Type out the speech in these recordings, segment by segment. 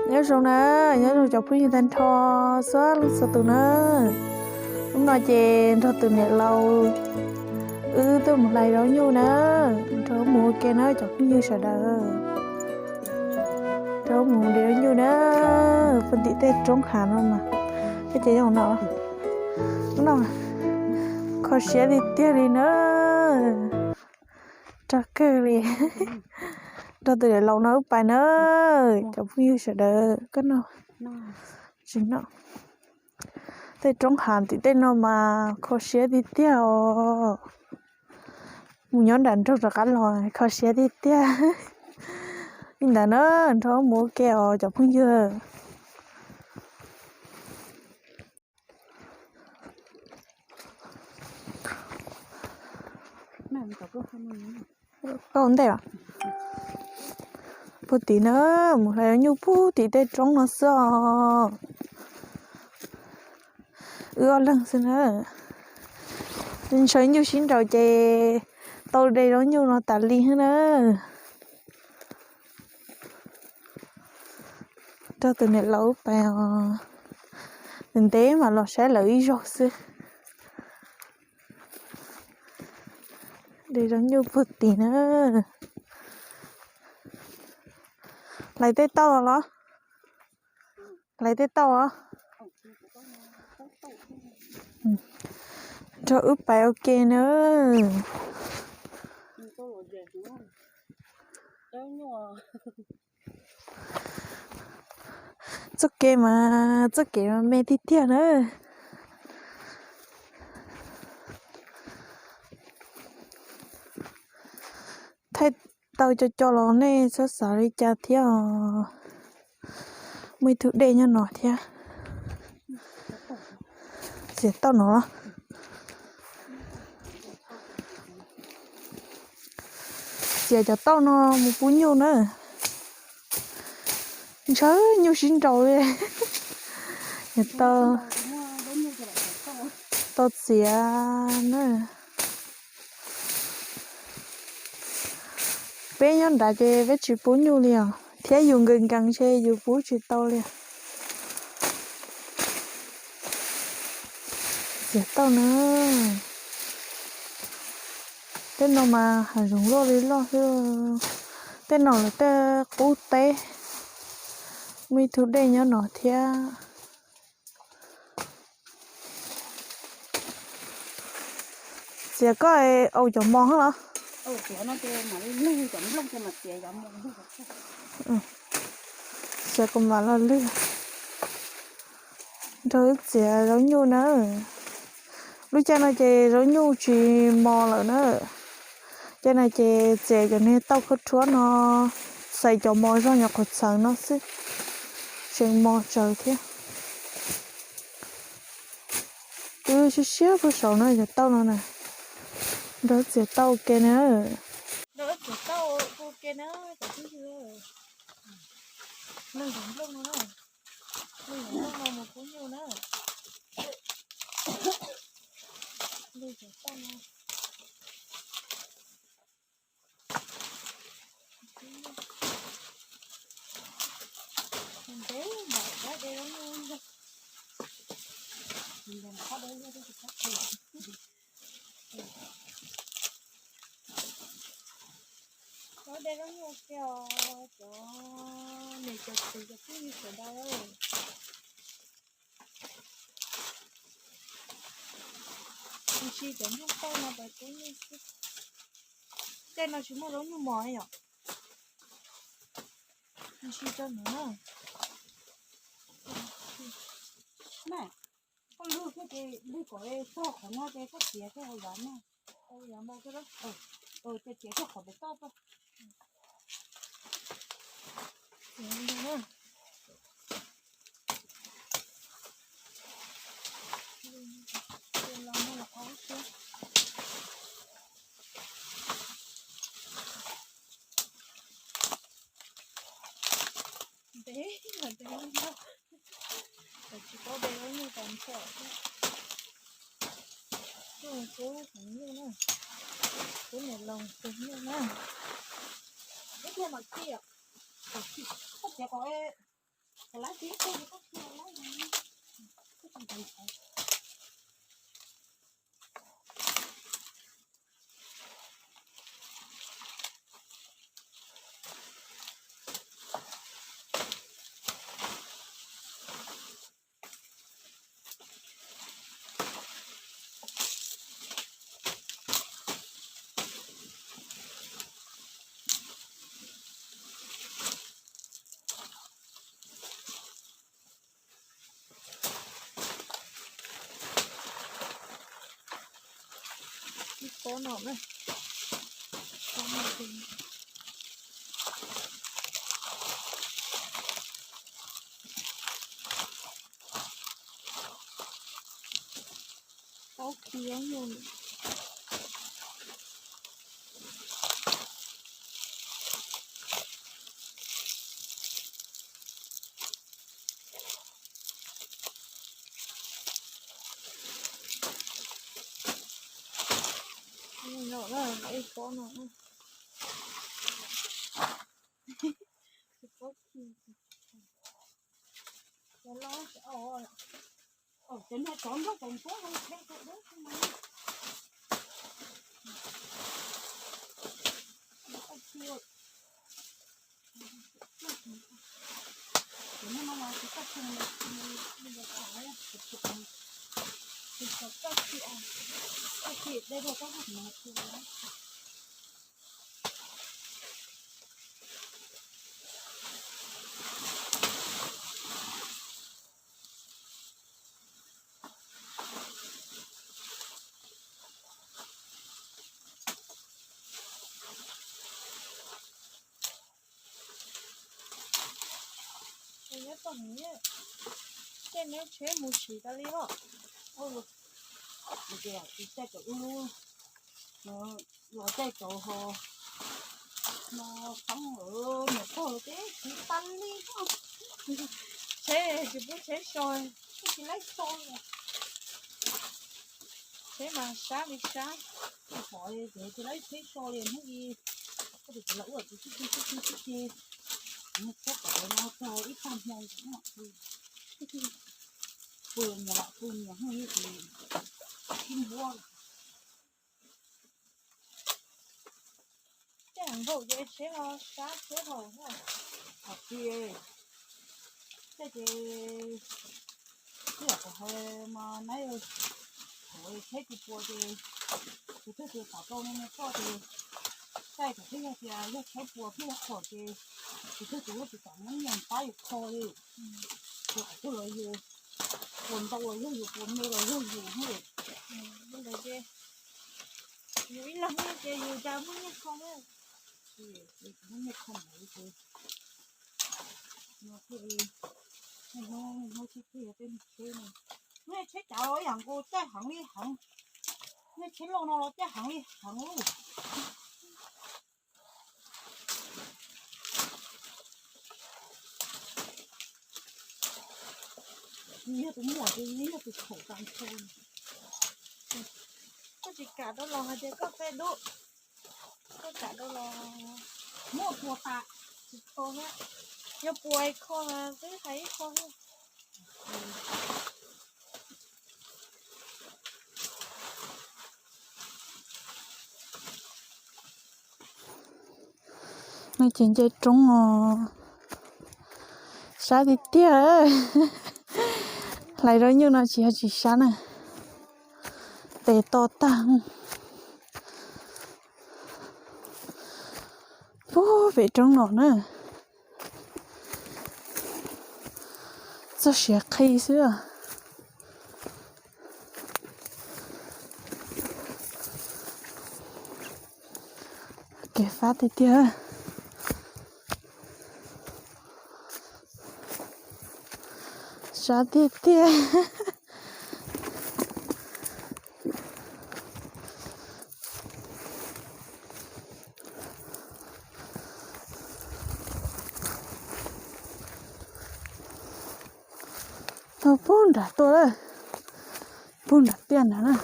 Nyob zoo na, nyob zoo cov phooj ywg tag nrho txhua leej txhua tus na. Hnub no ces nrog tus niam laus wb tuaj mus hlais zaub nyuj na, nrog wb mus ua ke na cov phooj ywg sawv daws. Nrog wb mus de zaub nyuj na, puag tim tej roob hav no mas. Tej ces yog no, no kho siab tiag tiag li na. Rog kawg li. Nrog tus niam laus no wb pais na, cov phooj ywg sawv daws, koj no tsis no. Tej roob hav tim tej no mas kho siab tiag tiag os. Mus nyob nram nroog rov qab los kho siab tiag tiag. Li ntawd na, nrog wb mus ua ke os cov phooj ywg. Puag tim na, mus hlais zaub nyuj puag tim tej roob no xwb os. Wb ob leeg xwb na. Ntshaw nyuj sib nraus ces tau de zaub nyuj no tas li na. Nrog tus niam laus wb pais os, ntev ntev mam los saib lawv ib zaug xwb. De zaub nyuj puag tim na. Hlais tej tauj los? Hlais tej tauj os. Nrog wb pais ua ke na. Txoj kev mas, txoj kev mas me tiag tiag na. Thaij tau co co los nej txhob xav li cas thiab os. Muaj ib tug dej nyob no thiab. Txiav tauj no los? Txiav cov tauj no mus pub nyuj na. Ntshaw nyuj sib nraus li. Tau, tau txiav na. Peb nyob nrad ces peb tsis pub nyuj li os, thiab yus nkees nkees ces yus pub tsis tau li. Txiav tauj na. Tej no mas hav zoov loj li loj xwb. Tej no lawv tej qub teb. Muaj ib tug dej nyob no thiab. Txiav koj au cov mos los? Txiav kom mam los lwg. Nrog wb txiav zaub nyuj na. Lub caij no ces zaub nyuj tsis mos lawm na. Caij no ces txiav cov niag tauj khaub rhuab no, xaiv cov mos zog nyuam qhuav txhawv no xwb, tseem mos tsawv thiab. Wb siab siab puag saud no cov tauj no na. Nrog wb txiav tauj ua ke na. Nrog wb txiav tauj ua ke na cov phooj ywg. Leej zaum nplooj no na, leej zaum nplooj no mus pub nyuj na. Leej zaum tauj no. Ntev ntev npam dab de zaub nyuj. Qhov de zaub nyuj kiag os cov niam cov txiv cov phooj ywg sawv daws. Ntsis cov nplooj tauj no pais pub nyuj xwb. Tej no tsis muaj zaub nyuj mos yom. Ntsis rau no na. Koj lwg thiab ces lwg kom txog qhov no ces koj txiav thiaj hauv yav no. Hauv yav no thiab, ces txiav txog qhov pem toj. Ntev, ntev, tsis paub de zaub nyuj tas ntshe thiab. Kuv, kuv nyuj na, kuv niam laus tus nyuj na. Ib pliag mam ci, koj txiav kom Ib pob no na. Tau khiav yus. Ib pob no. Cov no tsov nrog cov npua los tshav cov dub xwb mas. Cov no mas tsis txawj tsum, tsis txawj tsum, tsis txawj tsum, tsis txawj tsum. Nyob toj heev, tej neb tsheb mus tsis tas li os. Ua, mus ces tsis caij cov ub lub, los caij cov ho no, txeeb lawm niam pog lawv teb tsis tas li os. Tsheb tsis pub tsheb so, tsis laib so. Tsheb mas sab li sab. Pom ces tsis laib tsheb so li hnub i, koj tus txiv los ua tsis tib si tib si tib si. Kuv mus tsheb tom no txog ib tag hmo kuv mam pw. Pw nyias lam pw nyias hnub ib tsis sib npuab. Tej heev npaum ces tsheb ho sab tsheb haum na. Hais tias, tej ces, tej yam kuv hais mas nab, thaum tsheb tsis puas ces tus twg tus tom rau no me koj ces, tej thaum twg yog tias yog tsheb puas thiab yog qhom ces tus twg tus lub tsis tom nyob nyias pab yus kho li. Ces qhov twg los yus puas ntau los yog yus, puas me los yog yus. Yus ib leeg ces yus cas muaj nyiaj kho na. Muaj nyiaj kho ntawd ces no thiaj li, hnub, hnub tsheb, tsheb no, hnub tsheb cav los ib yam nkaus, caij heev li heev. Hnub tsheb loj no los caij heev li heev lauj. Yog tus muaj ces yog tus khaum tas nrho. Koj tsis kam rau los hais tias koj qe dub, koj kam rau los muab puas tas, tsis kho thiab. Yog puas kho mas twb hais ib qho thiab. No ces nce roob os, sab tiag tiag. Hlais rau nyuj no tsis yog tsis sab na, tes to tag. Puag pem roob no na, txoj siav qhi xwb. Kev fab tiag tiag. Sab tiag tiag. Tau puag nram tuaj lawm, puag nram tiaj nrad na.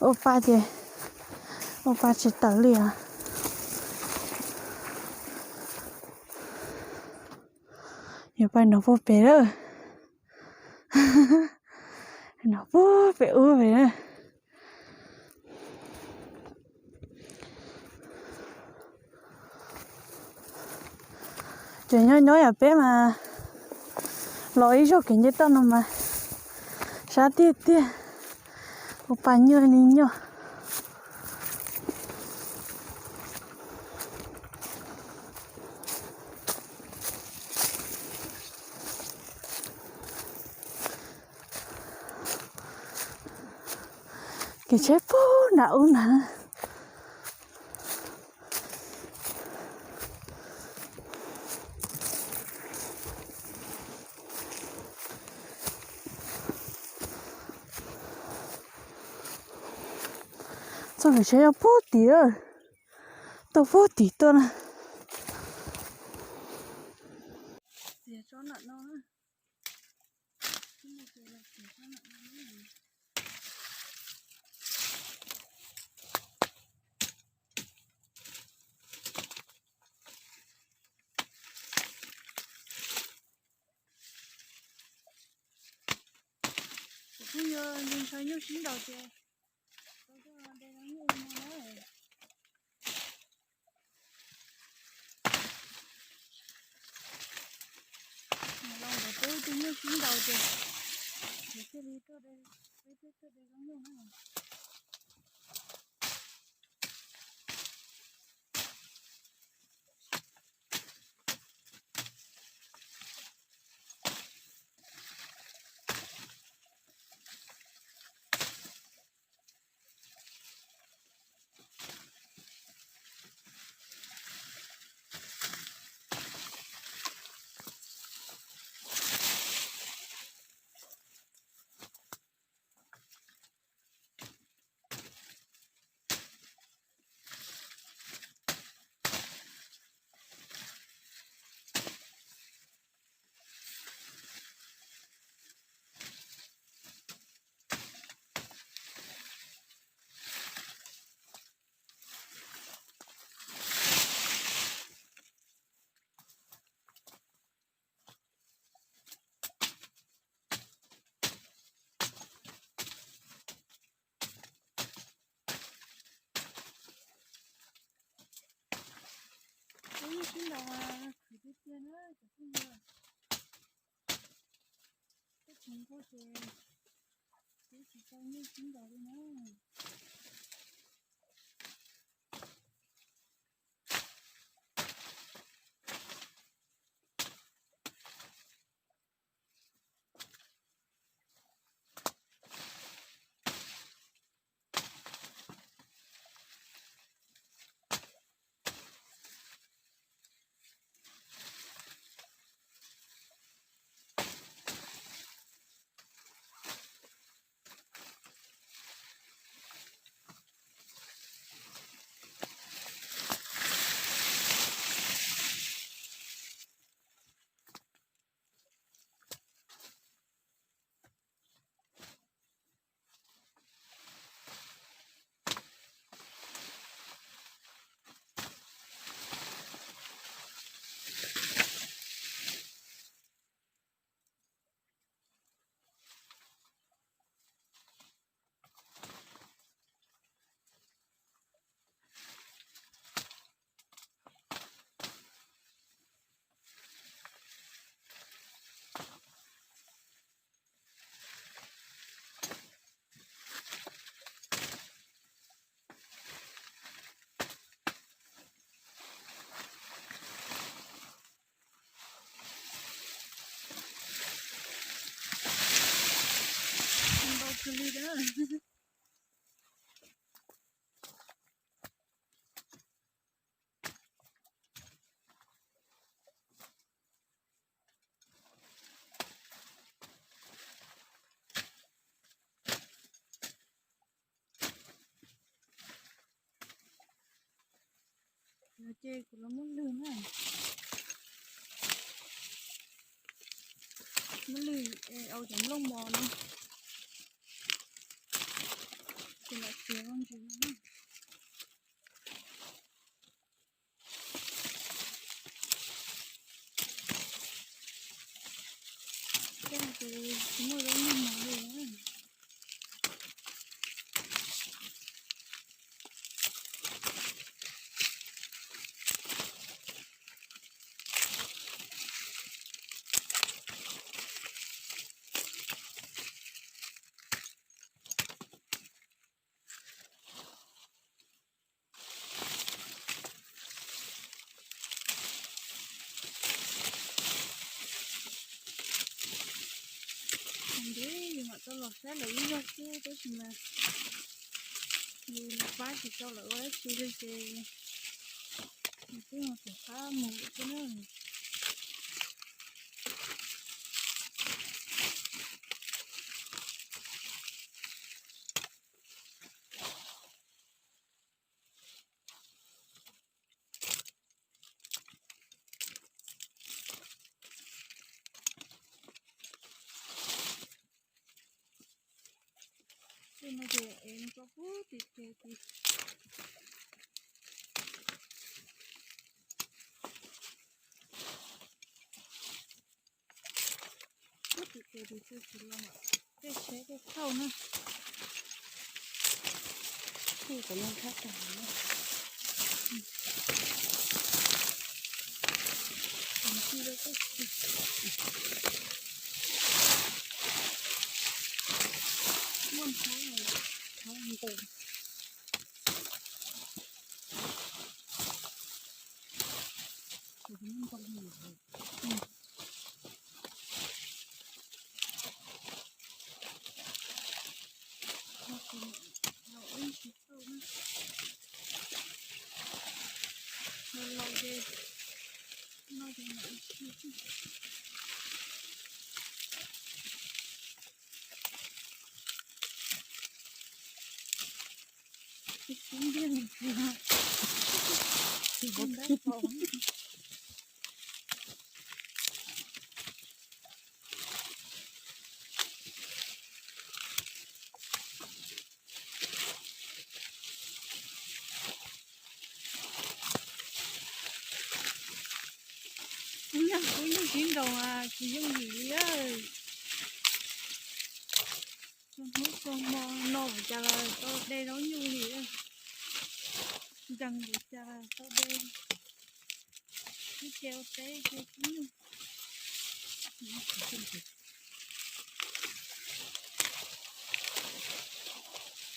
Ua pa ces, ua pa tsis tawm li os. Yog pais no puag pem lawm, no puag pem ub pem na. Ces nyob nyob yam peb mas los ib zaug kev nce toj no mas sab tiag tiag, ua pa nyuaj li nyuaj. Kev tsheb puag nram ub na, txoj kev tsheb nyob puag tim, tuaj puag tim tuaj na. Kuv kuj yog ntshai nyuj sib ntaus ces tau tuaj de zaub nyuj li no na. Los ntawm peb tus nyuj sib ntaus ces kuv thiaj li tuaj de, peb thiaj tuaj de zaub nyuj na. Peb nyuj sib ntaus mas khwv tiag tiag na cov phooj ywg. Teb chaws nkauj ces peb tsis tau nyuj sib ntaus li na. Ntau kawg li na. Ces kuv los muab lwg na. Muab lwg, au cov nplooj mos no. Ces lam txiav ntsis no na. ces tsis muaj zaub nyuj mos li. Ntev yus mam tau los saib lawv ib zaug xwb tab sis mas yus los pab tsis tau lawv ua dab tsi li ces yus twb mus rov qab mus lawm xwb na. Tej no ces es nws tso pub tim tes tid. Pub tim tes tid txog tsis los mam tej tsheb tej thauj na. Thauj kom no thab tag na. Muaj thab, thab ntev. Kuv yog kuv yog tib nkaus mas tsis yooj yim li. Txog hnub txog hmo no ua cas los tau de zaub nyuj li, nkees ua cas los tau de. Ib ce ua teb ce tib nyuj.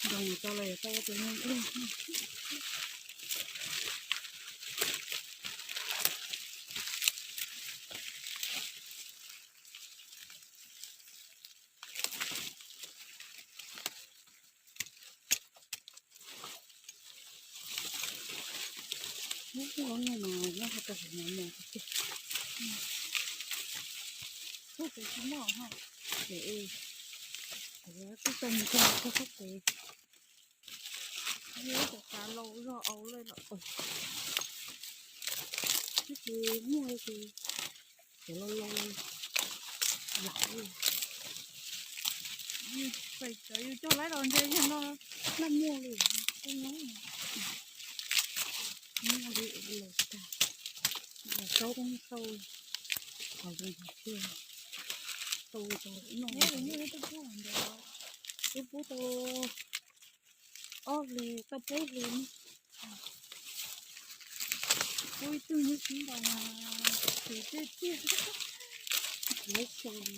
Nkees tau los yuav tau ua tus nyuj. Nyob pub no mas nyob hauv tau hauv no mos tiag. Txhob pem tsis mos ho. Twb tau mus txog txog txhob pem. Yus cov kav laus zog aus lawm los, twb tsis muaj li ces cov laus laus yam li. Yus pem cov yus coj laib los ntse yog no laj muaj li, tub nyob. Muaj li los tag, los saub koob tau, qhov zoo thiab, tau tau no. Twb pub tau ob hlis tau peb hlis. Pub ib tug nyuj sib ntaus mas xis tiag tiag. Lawv sau li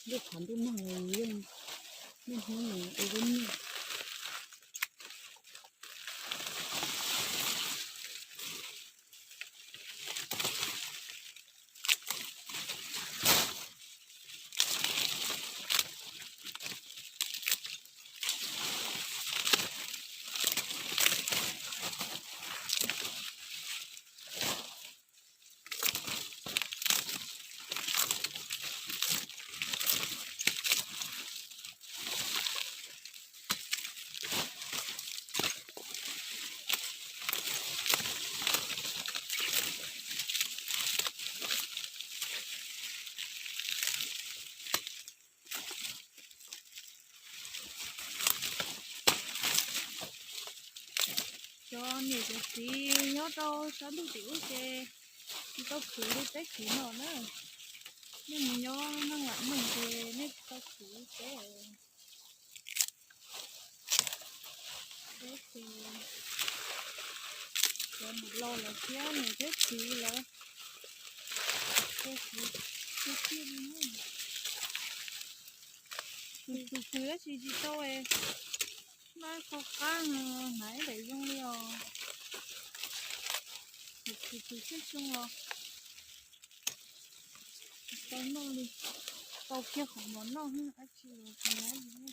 lub qhov ntuj nag los yeej niaj hnub mus ua zaub nyuj. Cov niam cov txiv nyob rau sab ntuj tim ub ces Tsis tau khwv li peb khwv no na. Nej mus nyob neej lam neeg ces nej tsis tau khwv li peb. Peb ces cov mus laus lawm thiab niam thiab txiv lawm, ces khwv tiag tiag li na. Khwv khwv khwv tab sis tsis tau, maj qhov qab hnav ib daim zoo li os. Khwv khwv khwv tshaj xyoo los tsis tau noj li, tau kiag qhov mov noj xwb dab tsi los tsis hnav li.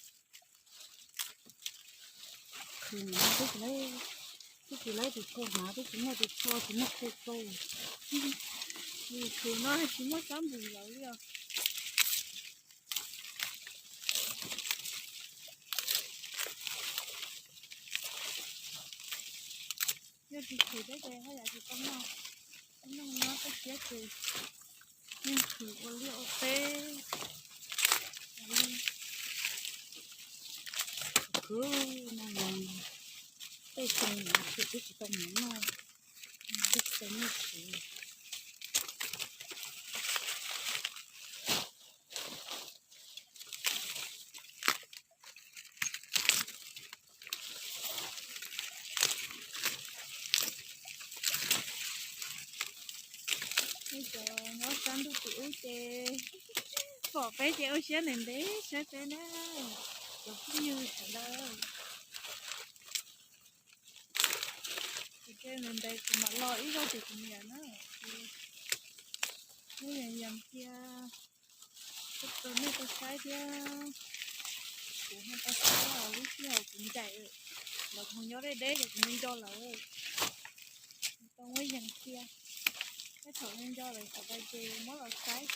Khwv no twb tsis laib, twb tsis laib tus tsho hnav, twb tsis muaj tus tsho, tsis muaj khau rau. Khwv no tsis muaj sab npum lawv li os. Yog tsis khwv thiab ces haj yam tsis tau noj, noj nyob tej siab ces yeej khwv ua liaj ua teb. Khwv no, tej xyoo no twb tsis tau mus noj, twb tsis tau noj khwv. Nej cov nyob sab ntuj tim ub ces pom peb ces ua siab ntev ntev saib peb na, cov phooj ywg sawv daws. Ces ntev ntev kuv mam los ib zaug ces kuv niam na, ces yeej yees cia rau nej tau saib thiab. Kuv ho tau saib os, lub sij hawm kuv ncaim lawv mus nyob deb deb ces kuv nco nco lawm, tau muab yees cia. Tej thaum nco nco lawm sawv daws ces muab los saib.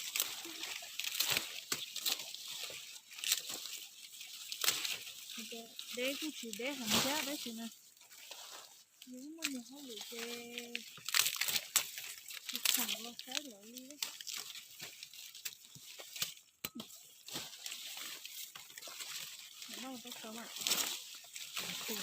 Deb kuj tsis deb heev thiab tab sis mas yus muaj nyias hauj lwm ces tsis txhob los saib lawv li. Noj tau tau mas, tus